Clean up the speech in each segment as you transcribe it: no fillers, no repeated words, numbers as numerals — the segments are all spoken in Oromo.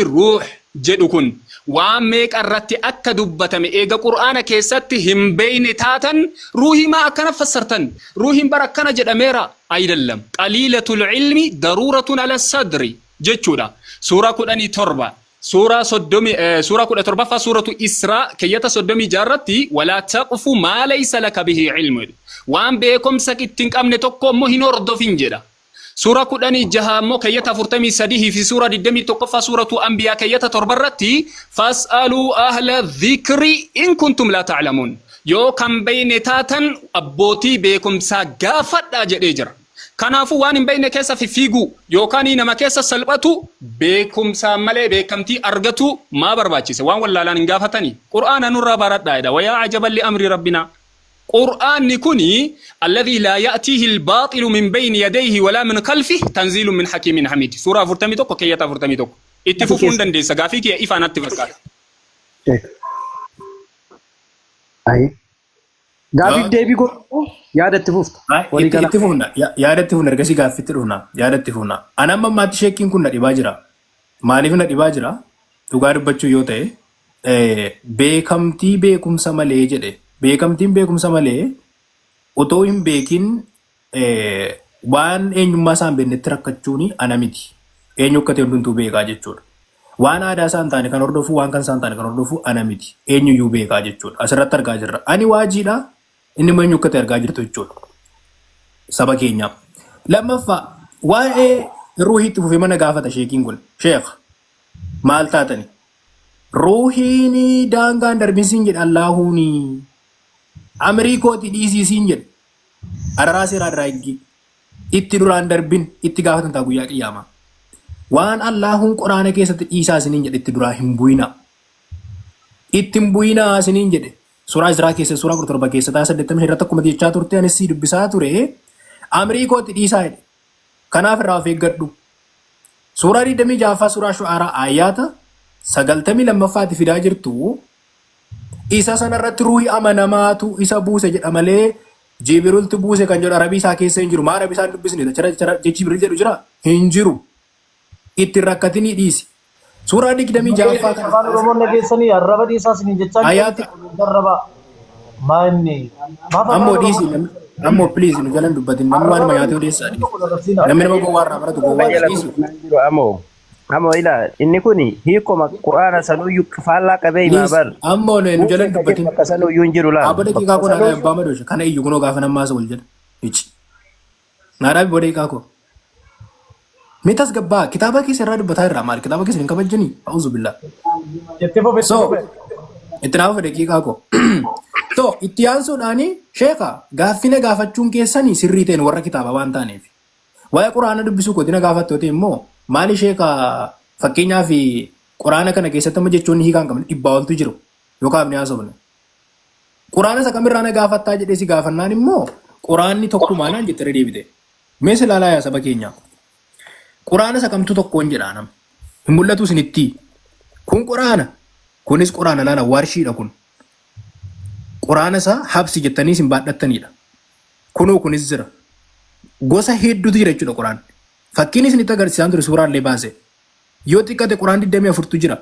Ruuh jedhu kun waan meeqa irratti akka dubbatame eega Qur'aana keessatti hin beeyne taatan ruuhii maa akkana fassartan? Ruuhiin bar akkana jedhameera ayidallam. Qaliilatul ilmi daruuratun ala sadri jechuudha. Suuraa 17 suuraa soddomii suuraa 17ffaa suuratu Israa keeyyata 36 irratti walaa taqfu maa laysa laka bihi ilmu jedhe. Waan beekumsa itti hin qabne tokko immoo hin hordofin jedha. Suuraa 16 immoo keeyyata 43 fi suuraa 21ffaa suuratu Anbiyaa keeyyata 7 irratti fas'aluu ahla dhikri in kuntum laa ta'lamuun. Yoo kan beeyne taatan abbootii beekumsaa gaafadhaa jedhee jira. Kanaafuu waan hin beekne keessa fiffiiguu yookaan nama keessa salphatu beekumsaan malee beekamtii argatu maa barbaachise? Waan wallaalaan hin gaafatanii. Qur'aana nurraa baradhaa jedha. Wayaa ajaban li amri rabbinaa. Qur'aanni kuni alladhii laa ya'tiihi albaaxilu min bayni yadayhi walaa min khalfihi tanziilun min hakiimin hamiid. Suuraa 41 keeyyata 41. Itti fufuu hin dandeessa. Gaafii kiyya ifaa natti fakkaata. Ayi. Gaafiif deebii godhu yaada itti fufta. Walii Itti gala. itti fufna. Yaada itti fufna. Ergasii gaaffitti dhufna. Yaada itti fufna. Ani amma ammaatti sheekkiin kun na dhibaa jira. Maaliif na dhibaa jira? Dhugaa dubbachuu yoo ta'e beekamtii beekumsa malee jedhe. Beekamtiin beekumsa malee otoo hin beekin waan eenyummaa isaa hin beeknetti rakkachuun ana miti. Eenyu akka ta'e hundumtuu beekaa jechuudha. Waan aadaa isaa hin taane kan hordofu, waan kan isaa hin taane kan hordofu ana miti. Eenyuyyuu beekaa jechuudha. Asirratti argaa jirra. Ani waajiidha. Inni immoo eenyu akka ta'e argaa jirtu jechuudha. Saba keenyaa. Lammaffaa waa'ee ruuhiitti fufee mana gaafata sheekiin kun. Sheekh maal taatani? Ruuhiin daangaan darbin siin jedhe Allaahuuni. Amrii kooti dhiisii siin jedhe. Araraa seeraa irraa eeggi. Itti duraan darbin itti gaafatamtaa guyyaa qiyaamaa. Waan Allaahuun qoraana keessatti dhiisaa isiniin jedhe itti duraa hin bu'inaa. Itti hin bu'inaa isiniin jedhe. Suuraa Israa keessa suuraa 17 keessa taa 85 irratti akkuma jechaa turte anis sii dubbisaa ture. Amrii kooti dhiisaa jedhe. Kanaaf irraa of eeggadhu. Suuraa 26ffaa suuraa Shu'aaraa aayaata 92ffaatti fidaa jirtu isa sanarratti ruuhi amanamaatu isa buuse jedha malee Jibriltu buuse kan jedhu arabii isaa keessa hin jiru. Maa arabii isaa hin dubbisne? Achirra jechi Jibril jedhu jira? Hin jiru. Itti hin rakkatinii dhiisi. Suuraa 26ffaa kana Afaan Oromoon dhageessanii arraba dhiisaa isiniin jechaa hin Ayaata jirani arraba maa inni maaf afaan ammoo dhiisi Oromoon namni ammoo please nu jalan dubbatin namni arraba waanuma nyaatee odeessaa namni dhiisi. tokko dabarsiina. Namni nama gowwaa irraa baratu Nama gowwaadha jala dhiisi. dubbataa jiru amoo. Amoo ilaa inni kun hiikoma quraana sanuyyuu faallaa qabee himaa Please bar. ammoo nu Buuse jalan ka jedhu dubbatin. bakka sanuyyuu hin jiru laal. Abba daqiiqaa Bakka koo naadhaa sanuyyuu abbaa madoosha kana iyyu kunoo gaafa nammaa isa wal jedha. Ici. Naadhaa booda daqiiqaa koo. Mee tasgabbaa kitaaba keessa irraa dubbataa irraa maal kitaaba keessa hin kabajjanii? A'uuzu billaa. Itti fufi itti So fufi. itti naaf daqiiqaa koo. So itti aansuudhaani sheeka gaaffina gaafachuun keessanii sirrii ta'een warra kitaaba waan taaneef. Waa'ee quraana dubbisuu kooti na gaafatte yoo ta'e immoo maali sheeka fakkeenyaaf quraana kana keessatti amma jechoonni hiikaa hin qabne dhibbaa oltu jiru yookaan ni haasofne. Quraana isa kamirraa na gaafattaa jedhee si gaafannaan immoo quraanni tokkumaa naan jette irra deebite. Mee si ilaalaa yaa saba keenya. Quraana isa kamtu tokkoon jedhaa nama. Hin mul'atu isinitti. Kun quraana. Kunis quraana laala warshiidha kun. Quraana isaa habsi jettanii isin baadhattanidha. Kunoo kunis jira. Gosa hedduutu jira jechuudha quraanni. Fakkiin isinitti agarsiisaan ture suuraallee baase. Yoo xiqqate quraan 24tu jira.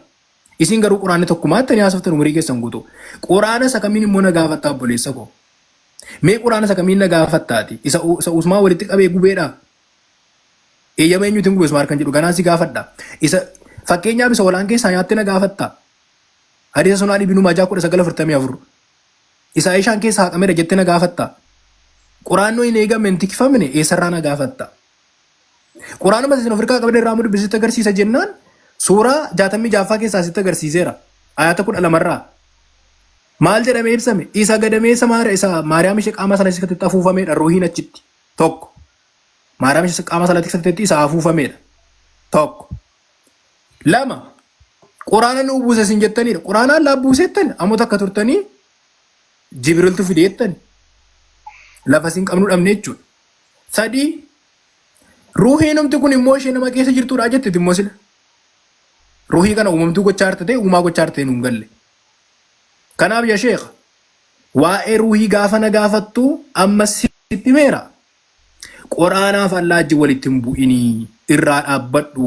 Isin garuu quraanni tokkumaa jettanii haasoftan umurii keessan guutuu. Quraana isa kamiin immoo na gaafattaa obboleessa koo? Mee quraana isa kamiin na gaafattaati? Isa isa Usmaan walitti qabee gubeedha? Eeyyama eenyuutiin gube Usmaan kan jedhu ganaa si gaafadha. Isa fakkeenyaaf isa walaan keessaa nyaatte na gaafatta. Hadiisa sunaan ibnu Maajaa 1944. Isa Aishaan keessaa haqameera jettee na gaafatta. Quraannoo hin eegamne hin tikfamne eessarraa na gaafatta. Quraanuma isin ofirkaa qabdan irraa immoo dubbisitti agarsiisa jennaan suuraa 66ffaa keessaa sitti agarsiiseera. Ayata 12 irraa. Maal jedhamee ibsame? Isa gadameessa isa Maariyaam ishee qaama sana sitti afuufameedha ruuhiin achitti. Tokko. Maariyaam ishee qaama sana sitti isa afuufameedha. Tokko. Lama. Quraana nuu buuse isin jettanidha. Quraana Allah buusettan ammoo takka turtanii Jibriltu fide jettan. Lafa isin qabnu dhabne jechuudha. Sadii. Ruuhiin humti kun immoo ishee nama keessa jirtudha jettiti immoo sila. Ruuhii kana uumamtuu gochaa jirta ta'e uumaa gochaa jirta nuun galle. Kanaaf yaa sheekh waa'ee ruuhii gaafa na gaafattu amma sitti himeera. Quraanaaf Allaa wajjin walitti hin bu'inii irraa dhaabbadhu.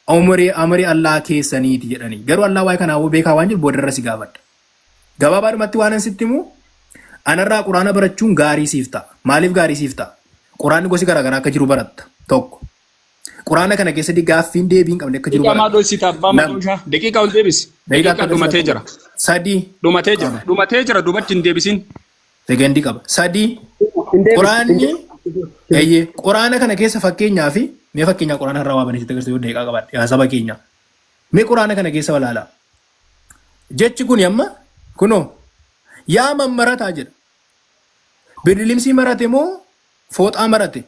Umurii amrii Allah keessaniiti jedhanii. Garuu Allah waa'ee kanaa beekaa waan jiru boodarra si gaafadha. Gabaabaadhumatti waan an sitti himu, anarraa quraana barachuun gaarii siif ta'a. Maaliif gaarii siif ta'a? Quraanni gosi garaagaraa akka jiru baratta. Tokko. Quraana kana keessatti gaaffiin deebii hin qabne akka jiru Daqiiqaa maa baratta. dhoysita abbaa Lama. madooshaa? Daqiiqaa ol deebisi. Daqiiqaa Daqiiqaa akka dhumatee jira. Sadii. Dhumatee jira. Qaba. Dhumatee jira duubatti hin deebisin. Sekeendii qaba. Sadii. Hin deebisu. Hin Quraanni deebisu. eeyyee quraana kana keessa fakkeenyaa fi mee fakkeenyaa quraana irraa waa baneessitti agarsiisu yoo daqiiqaa qabaadhe yaa saba keenya. Mee quraana kana keessa walaalaa. Jechi kun amma kunoo yaa mammarataa jedha. Birdilimsii marate moo fooxaa marate?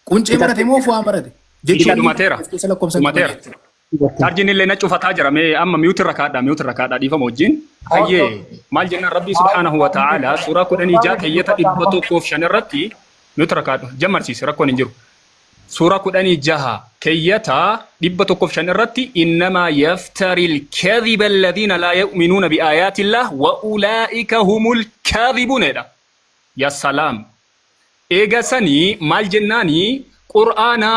Quncee marate moo fo'aa marate? Jechi Ishee kun dhumateera. of keessa lakkoofsa hin qaban Dhumateera. jechuudha. Chaarjiin illee na cufataa jira. Mee amma mute irra kaadhaa, mute irra kaadhaa dhiifama wajjin. Hayyee maal jennaan Rabbii subhaanahu wa ta'ala suuraa 16 keeyyata 105 irratti mute irra kaadhu. Jammarsiisi rakkoon hin jiru. Suuraa 16 keeyyata 105 irratti innamaa yaftaril kadhiba alladhiina laa yu'minuuna bi'aayaatillah wa ulaa'ika humul kaadhibuun jedha. Ya salaam. Eega sanii maal jennaani Qur'aana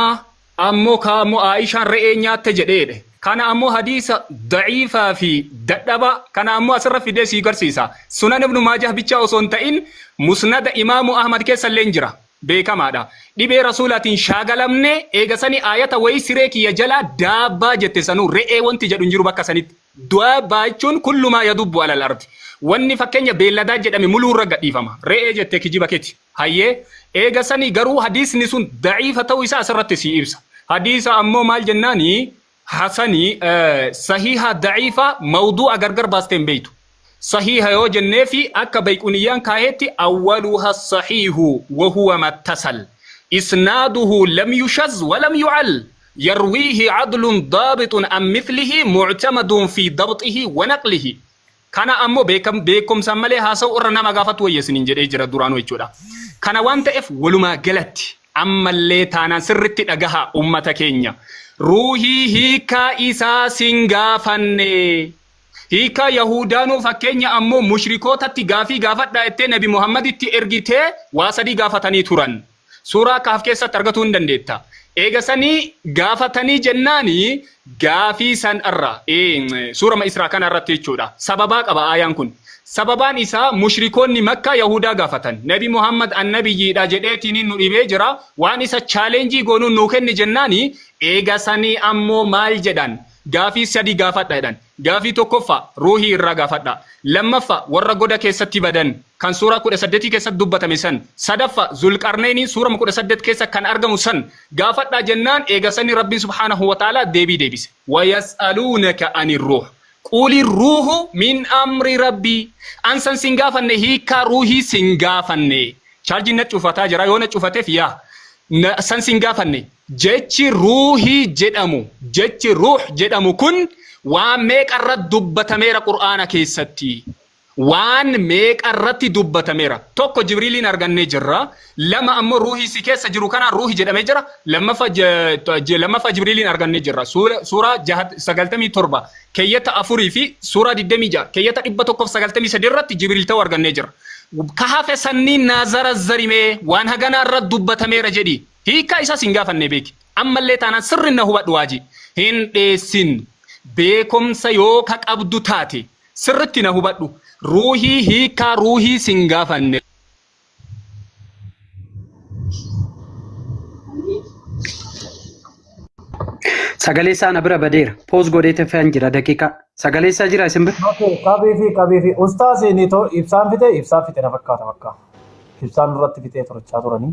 ammoo ka ammoo Aishaan re'ee nyaatte jedhee jedhe. Kana ammoo hadiisa da'iifaa fi dadhabaa kana ammoo asirra fidee sii garsiisa. Sunan Ibnu Maajah bichaa osoo hin ta'in Musnada Imaamu Ahmad keessa illee hin jira. Beekamaadha. Dhibee Rasuulaatiin shaagalamne eega sanii aayata wayii siree kiyya jalaa daabbaa jette sanuu re'ee wanti jedhu hin jiru bakka sanitti. Daabbaa jechuun kullu maa yadubbu alal ardi. Wanni fakkeenya beelladaa jedhame muluu irra gadhiifama. Re'ee jette kijiba keti. Hayyee eega sanii garuu hadiisni sun da'iifa ta'uu isaa asirratti sii ibsa. Hadiisa ammoo maal jennaani hasanii sahiha da'iifa mawduu'a gargar baastee hin beeytu. Sahiha yoo jenneefi akka bayquniyyaan kaahetti awwaluha sahihu wa huwa mattasal. Isnaaduhu lam yushaz wa lam yu'al. Yarwiihi adlun daabixun an mithlihi mu'tamadun fi dabxihi wa naqlihi. Kana ammoo beekumsaan malee haasa'u irra nama gaafatu wayya isiniin jedhee jira duraanuu jechuudha. Kana waan ta'eef walumaa galatti ammallee taanaan sirritti dhagahaa ummata keenya. Ruuhii hiikaa isaa sin gaafanne. Hiikaa Yahuudaanuu fakkeenya ammoo mushrikootatti gaafii gaafadhaa jettee Nabi Muhammaditti ergitee waa sadii gaafatanii turan. Suuraa Kahf keessatti argatuu hin dandeetta. Eega sanii gaafatanii jennaani gaafii san irra suurama Israa kana irratti jechuudha. Sababaa qaba aayaan kun. Sababaan isaa mushrikoonni Makkaa Yahudaa gaafatan. Nabi Muhammad annabiyyiidha jedheetiin nu dhibee jira. Waan isa challenge goonuun nuu kenni jennaani eega sanii ammoo maal jedhan? Gaafii sadi gaafadha jedhan. Gaafii tokkoffaa, ruuhii irraa gaafadhaa. Lammaffa, warra goda keessatti badan, kan suuraa 18 keessatti dubbatame san. Sadaffa, Zulqarneyniin suurama 18 keessa kan argamu san gaafadhaa jennaan eega sanii Rabbiin subhaanahu wa ta'aalaa deebii deebise. Wa yas'aluunaka ani ruuh. Quli ruuhu min amri Rabbii. An san sin gaafanne hiikkaa ruuhii sin gaafanne. Chaarjiin na cufataa jira yoo na cufateef yaa. Na, san sin gaafanne. Jechi ruuhii jedhamu, jechi ruuh jedhamu kun waan meeqa irratti dubbatameera Qur'aana keessatti? Waan meeqa irratti dubbatameera? Tokko Jibriiliin argannee jirra. Lama ammoo ruuhii si keessa jiru kanaan ruuhi jedhamee jira. Lammaffaa lammaffaa Jibriiliin argannee jirra. Suuraa 97 keeyyata 4 fi suuraa 26 keeyyata 193 irratti Jibriil ta'uu argannee jirra. Ka hafe sanniin naa zarazzarimee waan haganaa irratti dubbatameera jedhi. Hiikkaa isaas hin gaafanne beeki. Ammallee taanaan sirri na hubadhu waaji. Hin dheessin. Beekomsa yoo ka qabdu taate sirritti na hubadhu. Ruuhii hiikkaa ruuhii sin gaafanne. Sagalee isaa na bira badeera. Pause godhee tefaan jira daqiiqaa. Sagalee isaa jira isin bira? Okay, qabii fi qabii fi ustaas ni to ibsaan fite ibsaan fite na fakkaata bakka. Ibsaan nurratti fitee turachaa turanii.